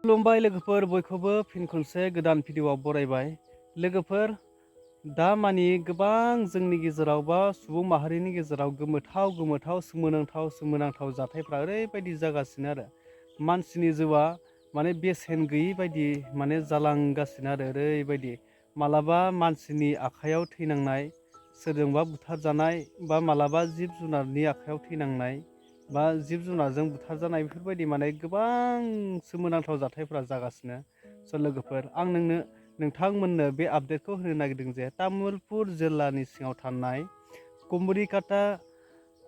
खुलुमबाय लोगोफोर बयखौबो फिन खनसे गोदान भिडिअआव बरायबाय लोगोफोर दा मानि गोबां जोंनि गेजेराव बा सुबुं माहारिनि गेजेराव गोमोथाव सोमोनांथाव जाथायफ्रा ओरैबायदि जागासिनो आरो मानसिनि जिउआ माने बेसेन गैयै बायदि माने जालांगासिनो आरो ओरैबायदि मालाबा मानसिनि आखायाव थैनांनाय सोरजोंबा बुथारजानाय बा मालाबा जिब जुनारनि आखायाव थैनांनाय बा जिब जुनारजों बुथारजानाय बेफोरबायदि माने गोबां सोमोनांथाव जाथायफोरा जागासिनो लोगोफोर आं नोंथांमोननो बे आपडेटखौ होनो नागिरदों जे तामुलपुर जिल्लानि सिङाव थानाय कुमरिकाटा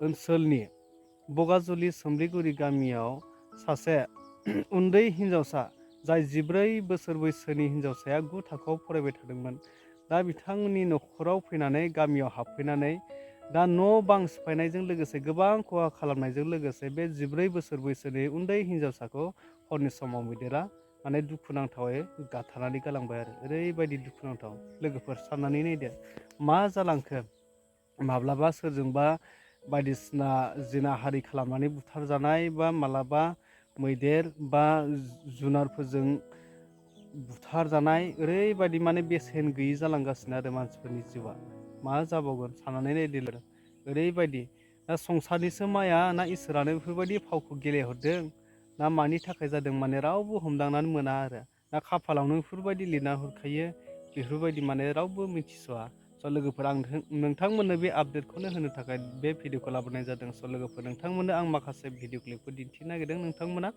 ओनसोलनि बगाजुलि सोमलिगुरि गामियाव सासे उन्दै हिन्जावसा जाय 14 बोसोर बैसोनि हिन्जावसाया 9 थाखोआव फरायबाय थादोंमोन। दा बिथांमोननि न'खराव फैनानै गामियाव हाबफैनानै दा न' बां सिफायनायजों लोगोसे गोबां खहा खालामनायजों लोगोसे बे 14 बोसोर बैसोनि उन्दै हिन्जावसाखौ हरनि समाव मैदेरा माने दुखुनांथावै गाथारनानै गालांबाय आरो ओरैबायदि दुखुनांथाव लोगोफोर साननानै नायदो मा जालांखो माब्लाबा सोरजोंबा बायदिसिना जिनाहारि खालामनानै बुथारजानाय बा मालाबा मैदेर बा जुनारफोरजों बुथारजानाय ओरैबायदि माने बेसेन गैयि जालांगासिनो आरो मानसिफोरनि जिउआ मा जाबावगोन साननानै नायदो ओरैबायदि दा संसारनिसो माया ना इसोरानो बेफोरबायदि फावखौ गेलेहरदों ना मानि थाखाय जादों माने रावबो हमदांनानै मोना आरो ना खाफालावनो बेफोरबायदि लिरना हरखायो बेफोरबायदि माने रावबो मिथिस'आ लोगोफोर आं नोंथांमोननो बे आपडेटखौनो होनो थाखाय बे भिडिअखौ लाबोनाय जादों लोगोफोर नोंथांमोननो आं माखासे भिडिअ क्लिपखौ दिन्थिनो नागिरदों नोंथांमोना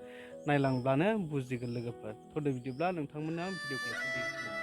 नायलांब्लानो बुजिगोन लोगोफोर थ'दो बिदिब्ला नोंथांमोननो आं भिडिअ क्लिपखौ दिन्थिनो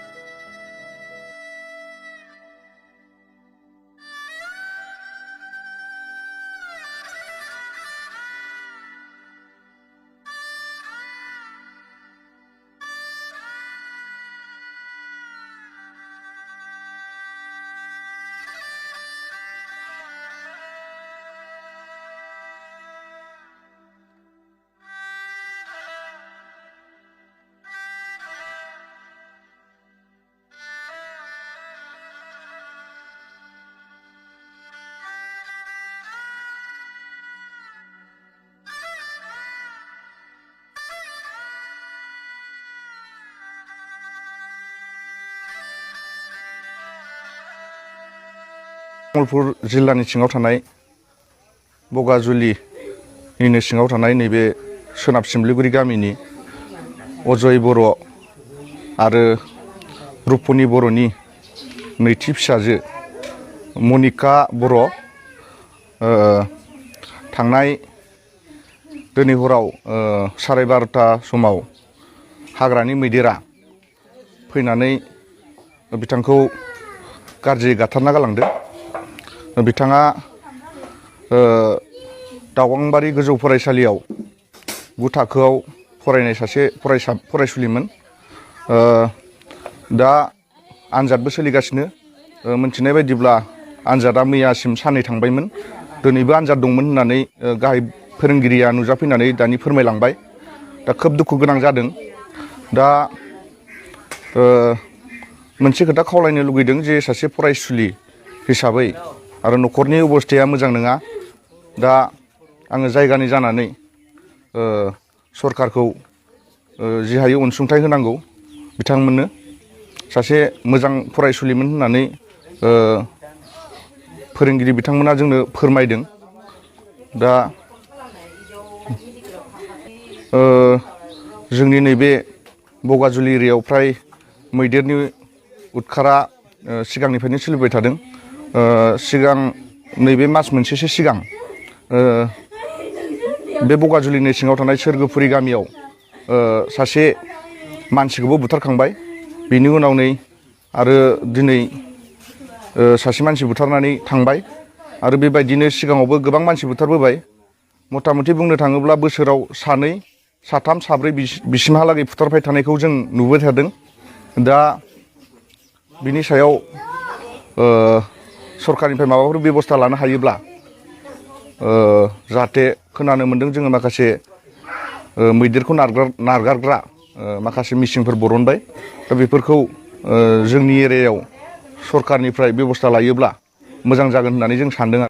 तामुलपुर जिल्लानि सिङाव थानाय बगाजुलिनि सिङाव थानाय नैबे सोनाब सिमलिगुरि गामिनि अजय बर' आरो रुपनि बर'नि नैथि फिसाजो मनिका बर' थांनाय दिनै हराव 12:30 समाव हाग्रानि मैदेरा फैनानै बिथांखौ गाज्रि गाथारना गालांदों। बिथाङा दावगांबारि गोजौ फरायसालियाव 9 थाखोआव फरायनाय सासे फरायसुलिमोन। दा आनजादबो सोलिगासिनो मोनथिनाय बायदिब्ला आनजादा मैयासिम साननै थांबायमोन दिनैबो आनजाद दंमोन होननानै गाहाय फोरोंगिरिया नुजाफैनानै दानि फोरमायलांबाय। दा खोब दुखु गोनां जादों। दा मोनसे खोथा खावलायनो लुगैदों जे सासे फरायसुलि हिसाबै आरो न'खरनि अबस्थाया मोजां नङा। दा आङो जायगानि जानानै सरकारखौ जि हायो अनसुंथाइ होनांगौ बिथांमोननो सासे मोजां फरायसुलिमोन होननानै फोरोंगिरि बिथांमोना जोंनो फोरमायदों। दा जोंनि नैबे बगाजुलि एरियायाव फ्राय मैदेरनि उदखारा सिगांनिफ्रायनो सोलिबाय थादों। सिगां नैबे मास मोनसेसो सिगां बे बगाजुलिनि सिङाव थानाय सोरगोफुरि गामियाव सासे मानसिखौबो बुथारखांबाय। बेनि उनाव नै आरो दिनै सासे मानसि बुथारनानै थांबाय आरो बेबायदिनो सिगाङावबो गोबां मानसि बुथारबोबाय। मथा मथि बुंनो थाङोब्ला बोसोराव सानै साथाम साब्रै बिसिमहालागै बुथारबाय थानायखौ जों नुबाय थादों। दा बिनि सायाव सरकारनिफ्राय माबाफोर बेबस्था लानो हायोब्ला जाहाथे खोनानो मोन्दों जोङो माखासे मैदेरखौ नारगारग्रा माखासे मिसिनफोर बरनबाय। दा बेफोरखौ जोंनि एरियायाव सरकारनिफ्राय बेबस्था लायोब्ला मोजां जागोन होननानै जों सानदों।